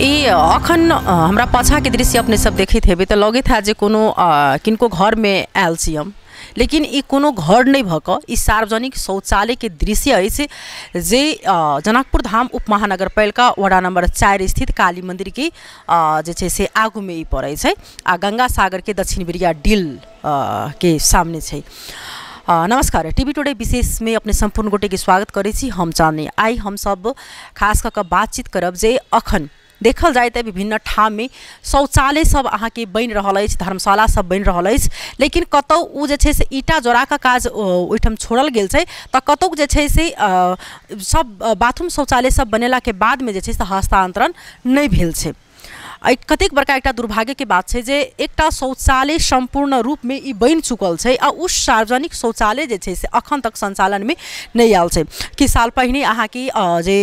ई अखन हमरा पाछाके दृश्य अपने सब देखैत हेबै तऽ लगैत हैत जे कोनो किनको घरमे आयल छी हम, लेकिन ई कोनो घर नहि भऽ कऽ ई सार्वजनिक शौचालयके दृश्य अछि जे जनकपुर धाम उप महानगरपालिका वडा नंबर 4 स्थित काली मंदिरके जे छै से आगूमे ई पड़ै छै आ गंगा सागरके दक्षिण बिरिया डील के सामने छै। नमस्कार, टीवी टुडे विशेष में अपने सम्पूर्ण गोटे के स्वागत करै छी। हम चाँदनी। आइ हम सब खास कऽ कऽ बातचीत करब जे अखन देखल जाय तऽ विभिन्न ठाममे शौचालय सब अहाँके बनि रहल अछि, धर्मशाला सब बनि रहल अछि, लेकिन कतौ ओ जे छै से ईंटा जोड़ाके काज ओहिठाम छोड़ल गेल छै तऽ कतौ जे छै से सब बाथरूम शौचालय सब बनेलाके बादमे जे छै से हस्तांतरण नहि भेल छै। कतेक बड़का एकटा दुर्भाग्यके बात छै जे एकटा शौचालय सम्पूर्ण रूपमे ई बनि चुकल छै आ ओ सार्वजनिक शौचालय जे छै से अखन तक संचालनमे नहि आयल छै। किछु साल पहिने अहाँके जे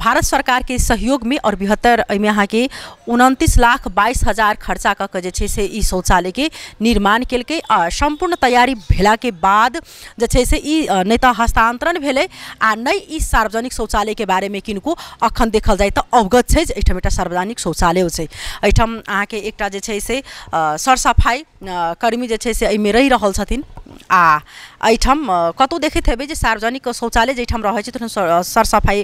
भारत सरकारके सहयोगमे और बृहत्तर एहिमे अहाँके 29,22,000 खर्चा कऽ के जे छै से ई शौचालयके निर्माण केलकै आ सम्पूर्ण तैयारी भेलाके बाद जे छै से ई नहि तऽ हस्तांतरण भेलै आ नहि ई सार्वजनिक शौचालयके बारेमे किनको अखन देखल जाय तऽ अवगत छै जे एहिठाम एकटा सार्वजनिक शौचालय छै। एहिठाम अहाँके एकटा जे छै से सरसफाइ कर्मी जे छै से एहिमे रहि रहल छथिन आ एहिठाम कतहु देखैत हेबै जे सार्वजनिक शौचालय जाहिठाम रहै छै तहन सरसफाइ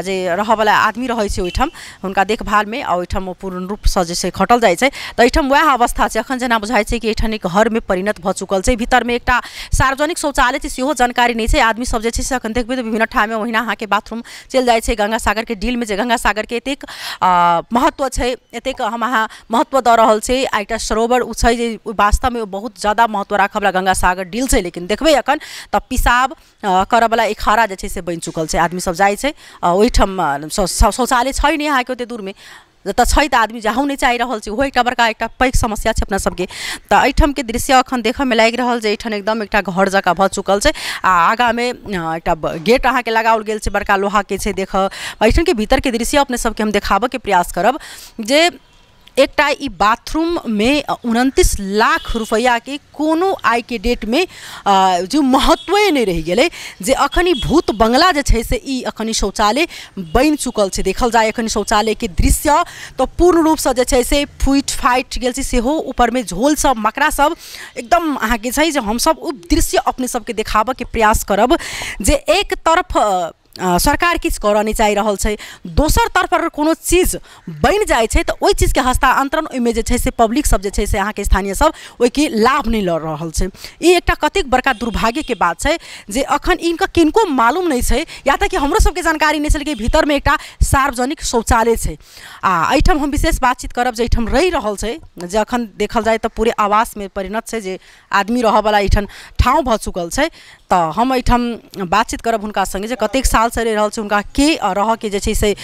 जे रहऽवला आदमी रहै छै ओहिठाम हुनका देखभालमे आ ओहिठाम पूर्ण रूपसँ जे छै खटल जाइ छै। तऽ एहिठाम वएह अवस्था छै। अखन जेना बुझाइ छै कि एहिठाम एक घरमे परिणत भऽ चुकल छै। भीतरमे एकटा सार्वजनिक शौचालय छै सेहो जानकारी नहि छै। आदमी सब जे छै से अखन देखबै तऽ विभिन्न ठाममे ओहिना अहाँके बाथरूम चलि जाइ छै। गंगा सागरके डीलमे जे गंगा सागरके एतेक महत्व छै, एतेक हम अहाँ महत्व दऽ रहल छै आ एकटा सरोवर ओ छै जे वास्तवमे बहुत ज्यादा महत्व राखऽवला गंगा सागर डील छै, लेकिन देखबै अखन तऽ पिसाब करऽवला अखाड़ा जे छै से बनि चुकल छै। आदमी सब जाइ छै ओहिठाम शौचालय छै नहि अहाँके ओतेक दूरमे, जतऽ छै तऽ आदमी जाहू नहि चाहि रहल छै। ओहो एकटा बड़का एकटा पैघ समस्या छै अपना सबके। तऽ एहिठामके दृश्य अखन देखऽमे लागि रहल जे एहिठाम एकदम एकटा घर जकाँ भऽ चुकल छै आ आगाँमे एकटा गेट अहाँके लगाओल गेल छै, बड़का लोहाके छै। देख एहिठामके भीतरके दृश्य अपने सबके हम देखाबऽके प्रयास करब जे एकटा ई बाथरूममे 29 लाख रुपैआके कोनो आइके डेटमे जे महत्वे नहि रहि गेलै जे अखन ई भूत बंगला जे छै से ई अखन ई शौचालय बनि चुकल छै। देखल जाय अखन शौचालयके दृश्य तऽ पूर्ण रूपसँ जे छै से फूटि फाटि गेल छै, सेहो ऊपरमे झोल सब मकड़ा सब एकदम अहाँके छै जे हमसब ओ दृश्य अपने सबके देखाबऽके प्रयास करब जे एक तरफ सरकार किछु करऽ नहि चाहि रहल छै, दोसर तरफ अगर कोनो चीज बनि जाइ छै तऽ ओहि चीजके हस्तांतरण ओहिमे जे छै से पब्लिक सब जे छै से अहाँके स्थानीय सब ओहिके लाभ नहि लऽ रहल छै। ई एकटा कतेक बड़का दुर्भाग्यके बात छै जे अखन इनका किनको मालूम नहि छै, या तऽ कि हमरो सबके जानकारी नहि छलै कि भीतरमे एकटा सार्वजनिक शौचालय छै। आ एहिठाम हम विशेष बातचीत करब जे एहिठाम रहि रहल छै जे अखन देखल जाय तऽ पूरे आवासमे परिणत छै, जे आदमी रहऽवला एहिठाम ठाँव भऽ चुकल छै। तऽ हम एहिठाम बातचीत करब हुनका सङ्गे जे कतेक साल से रहि रहल छै, हुनका के रहऽके जे छै से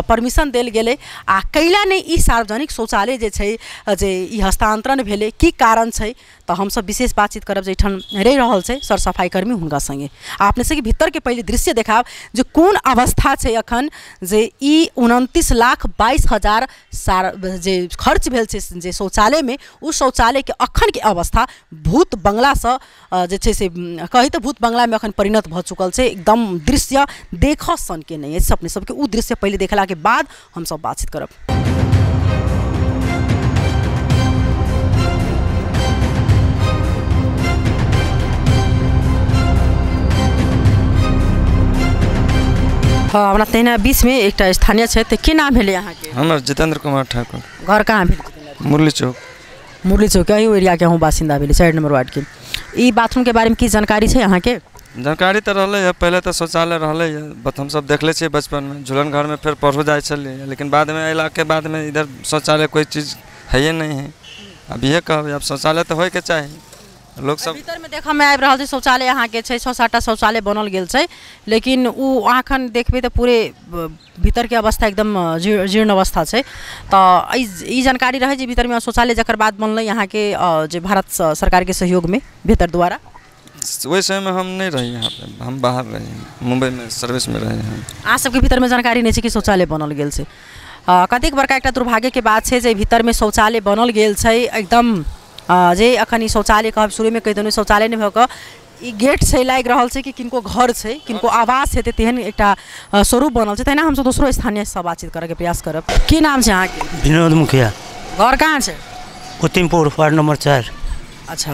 परमिशन देल गेलै आ कैला नहि ई सार्वजनिक शौचालय जे छै जे ई हस्तांतरण भेलै, की कारण छै। तऽ हमसब विशेष बातचीत करब जे एहिठाम रहि रहल छै सरसफाइ कर्मी हुनका सङ्गे। आ अपने सबके भीतरके पहिले दृश्य देखाब जे कोन अवस्था छै अखन जे ई 29,22,000 जे खर्च भेल छै जे शौचालयमे, ओ शौचालयके अखनके अवस्था भूत बंगलासँ जे छै से कही तऽ भूत बंगलामे अखन परिणत भऽ चुकल छै। एकदम दृश्य देखऽ सनके नहि अछि। अपने सबके ओ दृश्य पहिले देखलाके बाद हमसब बातचीत करब। हाँ, हमरा तहिना बीचमे एकटा स्थानीय छै, तऽ की नाम भेलै अहाँके? हमर जितेंद्र कुमार ठाकुर। घर कहाँ भेल? मुरली चौक। मुरली चौक एहि एरियाके अहूँ बासिन्दा भेलै, 4 नंबर वार्डके। ई बाथरूमके बारेमे की जानकारी छै अहाँके? जानकारी तऽ रहलै है, पहिले तऽ शौचालय रहलै है, बट हमसब देखले छियै बचपनमे झूलन घरमे, फेर पढ़ो जाइ छलियै, लेकिन बादमे अयलाके बादमे इधर शौचालय कोइ चीज है नहि है। अब इहे कहबै, आब शौचालय तऽ होइके चाही। लोक सब भीतरमे देखऽमे आबि रहल छै शौचालय अहाँके छै, 6-7 टा शौचालय बनल गेल छै, लेकिन ओ अखन देखबै तऽ पूरे भीतरके अवस्था एकदम जीर्ण अवस्था छै। तऽ ई जानकारी रहै जे भीतरमे शौचालय जकर बाद बनलै अहाँके जे भारत सरकारके सहयोगमे भीतर द्वारा। ओहि समयमे हम नहि रही यहाँ पे, हम बाहर रही, मुम्बईमे सर्विसमे रही। अहाँ सबके भीतरमे जानकारी नहि छै कि शौचालय बनल गेल छै। कतेक बड़का एकटा दुर्भाग्यके बात छै जे भीतरमे शौचालय बनल गेल छै एकदम जे अखन ई शौचालय कहब शुरूमे कहि देलहुँ शौचालय नहि भऽ कऽ ई गेट छै, लागि रहल छै कि किनको घर छै, किनको आवास हेतै, तेहन एकटा स्वरूप बनल छै। तहिना हमसब दोसरो स्थानीय सँ बातचीत करैके प्रयास करब। की नाम छै अहाँके? विनोद मुखिया। घर कहाँ छै? Uttampur, ward number 4। अच्छा,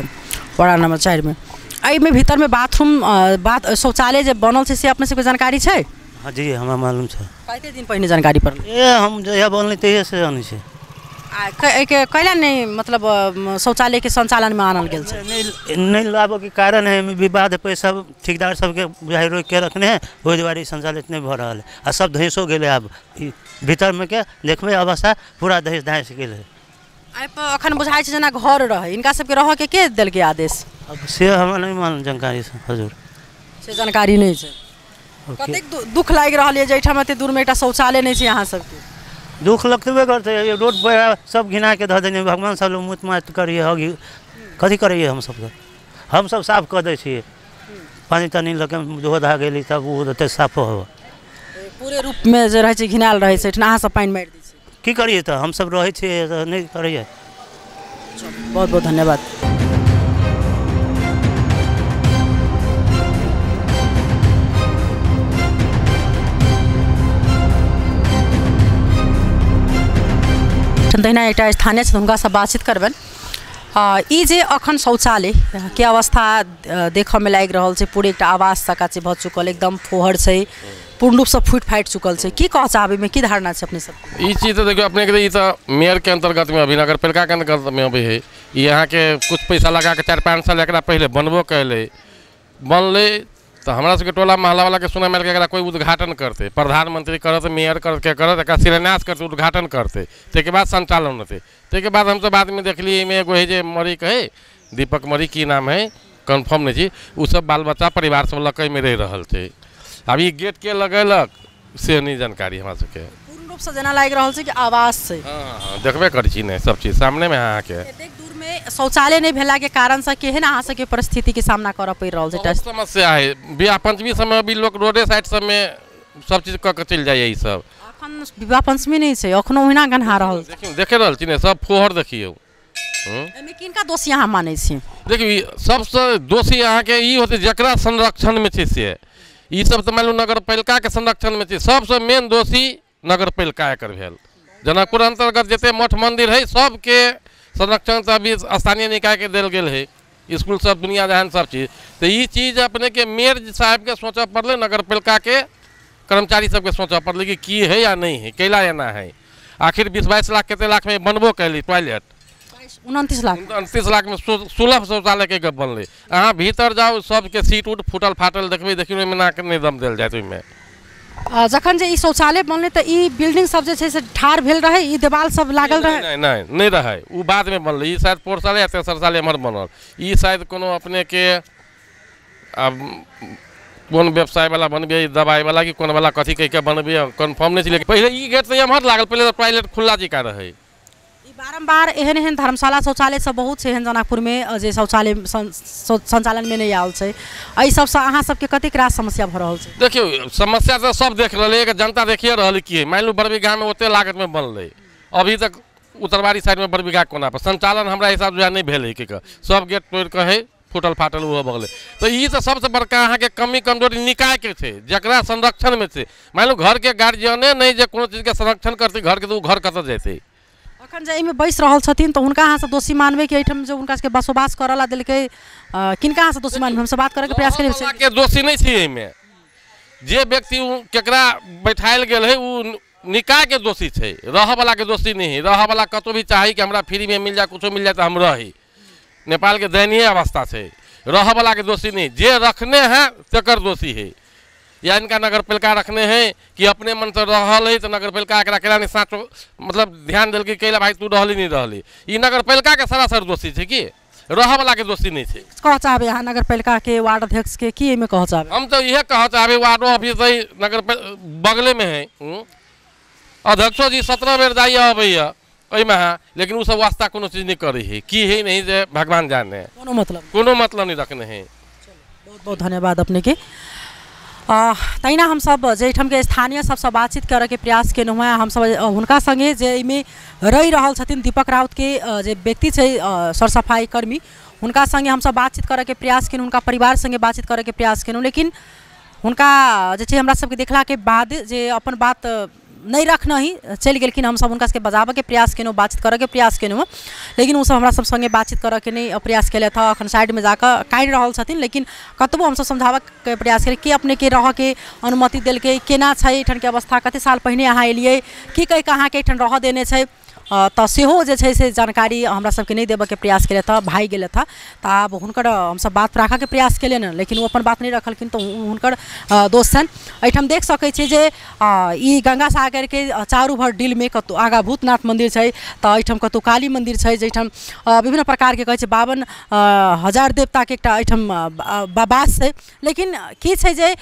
वार्ड नंबर 4 में। एहिमे भीतरमे बाथरूम शौचालय जे बनल छै से अपने सबके जानकारी छै? हाँ जी, हमरा मालूम छै। कते दिन पहिने जानकारी पड़ल? ए हम जहिया बनलै तहिया से जानै छै। आ कैला नहि मतलब शौचालयके संचालनमे आनल गेल छै? नहि लाबऽके कारण है विवाद पे सब ठेकेदार सबके बुझाइ रोकि के रखने है, ओहि दुआरे संचालित नहि भऽ रहल है। आ सब धैसो गेलै, आब भीतरमे के देखबै अवस्था पूरा धैस धाँसि गेल है। एहिपर अखन बुझाइ छै जेना घर रहै, हिनका सबके रहऽके के देलकै आदेश? अब से हमरा नहि मालूम जानकारी से हजुर, से जानकारी नहि छै। कतेक दुख लागि रहल यऽ जे एहिठाम एते दूरमे एकटा शौचालय नहि छै अहाँ सबके? दुख लगतबे करतै, रोड पर सब घिना के धऽ देने, भगवान सब लोग मुत मात करिए, हगी कथी करैए। हमसब हमसब साफ कऽ दै छियै, पानि तानि लऽ के धो धा गेली तब ओ ओते साफ हो पूरे रूपमे जे रहै छै घिनायल रहै छै, एहिठाम अहाँ सब पानि मारि दै छियै। की करिए तऽ हमसब रहै छियै तऽ नहि करैए। बहुत बहुत धन्यवाद। तहिना एकटा स्थानीय छथिन, हुनकासँ बातचीत करबनि। ई जे अखन शौचालयके अवस्था देखऽमे लागि रहल छै, पूरे एकटा आवास जकाँ छै भऽ चुकल, एकदम फोहर छै, पूर्ण रूपसँ फूटि फाटि चुकल छै। की कह चाहबै, एहिमे की धारणा छै अपने सबके? ई चीज तऽ देखियौ अपनेके, ई तऽ मेयरके अन्तर्गतमे अभी नगरपालिकाके अन्तर्गतमे अबै है। ई अहाँके कुछ पैसा लगाके 4-5 साल एकरा पहिले बनबो कयलै, बनलै तऽ हमरा सबके टोला मोहल्लावलाके सुनयमे आयल एकरा कोइ उद्घाटन करतै, प्रधानमंत्री करत, मेयर करत, के करत, एकरा शिलान्यास करतै, उद्घाटन करतै, ताहिके बाद संचालन होतै। ताहिके बाद हमसब बादमे देखलियै एहिमे एगो है जे मरी कहै, दीपक मरी की नाम है, कन्फर्म नहि छी, ओ सब बाल बच्चा परिवार सब लऽ कऽ एहिमे रहि रहल छै। आब ई गेट के लगेलक से नहि जानकारी हमरा सबके। पूर्ण रूपसँ जेना लागि रहल छै कि आवास छै। हँ, देखबे करै छी ने सब चीज सामनेमे अहाँके। एतेक दूरमे शौचालय नहि भेलाके कारणसँ केहन अहाँ सबके परिस्थितिके सामना करऽ पड़ि रहल छै? बहुत समस्या है। विवाह पंचमी सबमे भी लोक रोडे साइड सबमे सब चीज कऽ के चलि जाइए। ई सब अखन विवाह पंचमी नहि छै, अखनो ओहिना गन्हा रहल छै। देखियौ, देखे रहल छी ने, सब फोहर देखियौ। एहिमे किनका दोषी अहाँ मानै छी? देखियौ, सबसँ दोषी अहाँके ई होतै जकरा संरक्षणमे छै से। ई सब तऽ मानि लू नगरपालिकाके संरक्षणमे छै, सबसँ मेन दोषी नगरपालिका एकर भेल। जनकपुर अन्तर्गत जते मठ मन्दिर है सबके संरक्षण तऽ अभी स्थानीय निकायके देल गेल है, स्कूल सब दुनिया जहान सब चीज। तऽ ई चीज अपनेके मेयर साहेबके सोचऽ पड़लै, नगरपालिकाके कर्मचारी सबके सोचऽ पड़लै कि की है या नहीं है, कैला एना है। आखिर 20-22 लाख कते लाखमे बनबो कैली टॉयलेट, 29 लाख, 29 लाखमे सुलभ शौचालयके गप बनलै। अहाँ भीतर जाउ सबके सीट उट फूटल फाटल देखबै, देखियौ ओहिमे नाक नहि दम देल जायत ओहिमे। जखन जे ई शौचालय बनलै तऽ ई बिल्डिंग सब जे छै से ठाढ़ भेल रहै, ई देवाल सब लागल रहै? नहि नहि नहि रहै, ओ बादमे बनलै। ई शायद पोर साले या तेसर साले एम्हर बनल। ई शायद कोनो अपनेके आब कोन व्यवसायवला बनबै, दवाइवला कि कोन वाला कथी कहि के बनबै, कन्फर्म नहि छै। लेकिन पहिले ई गेट तऽ एम्हर लागल, पहिले तऽ टॉयलेट खुला जकाँ रहै। बारम्बार एहन एहन धर्मशाला शौचालय सब बहुत छै एहन जनकपुरमे जे शौचालय संचालनमे नहि आयल छै। एहि सबसँ अहाँ सबके कतेक रास समस्या भऽ रहल छै? देखियौ, समस्या तऽ सब देख रहलै, जनता देखिए रहल की। मानि लू बड़बीघामे ओते लागतमे बनलै, अभी तक उत्तरवारी साइडमे बड़बीघा कोना पर संचालन हमरा हिसाबसँ नहि भेलै, की सब गेट तोड़ि कऽ है, फूटल फाटल ओहो भऽ गेलै। तऽ ई तऽ सबसँ बड़का अहाँके कमी कमजोरी निकायके छै, जकरा संरक्षणमे छै। मानि लू घरके गार्जियने नहि जे कोनो चीजके संरक्षण करतै घरके, तऽ ओ घर कतऽ जेतै? अखन जे एहिमे बैस रहल छथिन तऽ हुनका अहाँ सब दोषी मानबै कि एहिठाम जे हुनका सबके बसोबास करऽ ला देलकै, किनका अहाँ सब दोषी मानबै? हमसब बात करैके प्रयास करै छी। के दोषी नहि छी एहिमे, जे व्यक्ति केकरा बैठायल गेल है ओ निकायके दोषी छै, रहऽवलाके दोषी नहि है। रहऽवला कतहु भी चाही कि हमरा फ्रीमे मिल जाए, कुछो मिल जाए तऽ हम रही। नेपालके दयनीय अवस्था छै, रहऽवलाके दोषी नहि, जे रखने है तकर दोषी है। या इनका नगरपालिका रखने है कि अपने मन से रहल है, तो नगरपालिका एकरा केला नहीं साँचो मतलब ध्यान देलकै कैला भाई तू रहली नहीं रहली। ई नगरपालिकाके सरासर दोषी छै कि रहऽवलाके दोषी नहि छै। कह चाहबै अहाँ नगरपालिकाके वार्ड अध्यक्षके की एहिमे कह चाहबै? हम तऽ इएह कह चाहबै, वार्डो ऑफिस है नगर बगलेमे है, अध्यक्षो जी 17 बेर जाइए अबैए एहिमे अहाँ, लेकिन ओ सब वास्ता कोनो चीज नहि करै है, की है नहीं जे भगवान जाने, कोनो मतलब नहीं रखने है। बहुत बहुत धन्यवाद अपनेके। तहिना हमसब जे एहिठामके स्थानीय सबसँ बातचीत करैके प्रयास केलहुँ हेँ, हमसब हुनका सङ्गे जे एहिमे रहि रहल छथिन दीपक राउतके जे व्यक्ति छै सरसफाई कर्मी, हुनका संगे हमसब बातचीत करैके प्रयास केलहुँ, हुनका परिवार संगे बातचीत करैके प्रयास केलहुँ, लेकिन हुनका जे छै हमरा सबके देखलाके बाद जे अपन बात नहि रखनहि चलि गेलखिन। हमसब हुनका सबके बजाबऽके प्रयास केलहुँ, बातचीत करऽके प्रयास केलहुँ, लेकिन ओसब हमरा सब संगे बातचीत करऽके नहि प्रयास केलथि हँ। अखन साइडमे जाकऽ कानि रहल छथिन, लेकिन कतबो हमसब समझाबऽके प्रयास केलियै कि अपनेके रहऽके अनुमति देलकै, केना छै एहिठामके अवस्था, कते साल पहिने अहाँ एलियै, की कहि कऽ अहाँके एहिठाम रहऽ देने छै, तऽ सेहो जे छै से जानकारी हमरा सबके नहि देबऽके प्रयास केलथि हँ, भागि गेलथि हँ। तऽ आब हुनकर हमसब बात राखऽके प्रयास केलियनि, लेकिन ओ अपन बात नहि रखलखिन तऽ हुनकर दोष छनि। एहिठाम देख सकै छी जे ई गंगा सागरके चारू भर डीलमे कतहु आगाँ भूतनाथ मन्दिर छै, तऽ एहिठाम कतहु काली मन्दिर छै, जाहिठाम विभिन्न प्रकारके कहै छै 52,000 देवताके एकटा एहिठाम बास छै। लेकिन की छै जे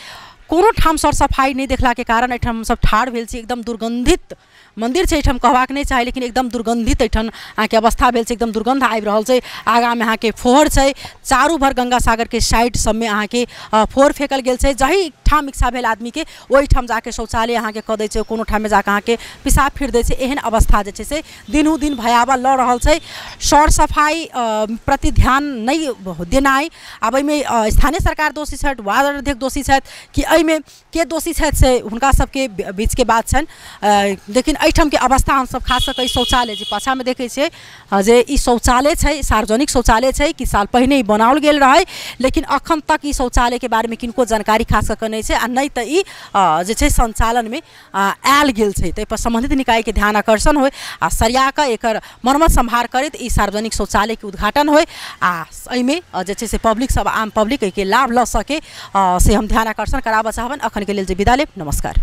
कोनो ठाम सर सफाइ नहि देखलाके कारण एहिठाम हमसब ठाढ़ भेल छी। एकदम दुर्गन्धित मन्दिर छै, एहिठाम कहबाक नहि चाही, लेकिन एकदम दुर्गन्धित एहिठाम अहाँके अवस्था भेल छै, एकदम दुर्गन्ध आबि रहल छै। आगाँमे अहाँके फोहर छै, चारू भर गंगा सागरके साइड सबमे अहाँके फोहर फेकल गेल छै। जाहि ठाम इच्छा भेल आदमीके ओहिठाम जाके शौचालय अहाँके कऽ दै छै, कोनो ठाममे जाके अहाँके पिसाब फिर दै छै। एहन अवस्था जे छै से दिनहु दिन भयावह लऽ रहल छै। सर सफाइ प्रति ध्यान नहि देनाइ, आब एहिमे स्थानीय सरकार दोषी छथि, वार्ड अध्यक्ष दोषी छथि कि एहिमे के दोषी छथि से हुनका सबके बीचके बात छनि। लेकिन एहिठामके अवस्था हमसब खास कऽ शौचालय जे पाछाँमे देखै छियै जे ई शौचालय छै, सार्वजनिक शौचालय छै कि साल पहिने ई बनाओल गेल रहै, लेकिन अखन तक ई शौचालयके बारेमे किनको जानकारी खास कऽ नहि छै आ नहि तऽ ई जे छै सञ्चालनमे आयल गेल छै। ताहिपर सम्बन्धित निकायके ध्यान आकर्षण होइ आ सरिया कऽ एकर मरम्मत सम्भार करैत ई सार्वजनिक शौचालयके उद्घाटन होइ आ एहिमे जे छै से पब्लिक सब, आम पब्लिक एहिके लाभ लऽ सके, से हम ध्यान आकर्षण कराबऽ चाहबनि। अखनके लेल जे विदा लेब, नमस्कार।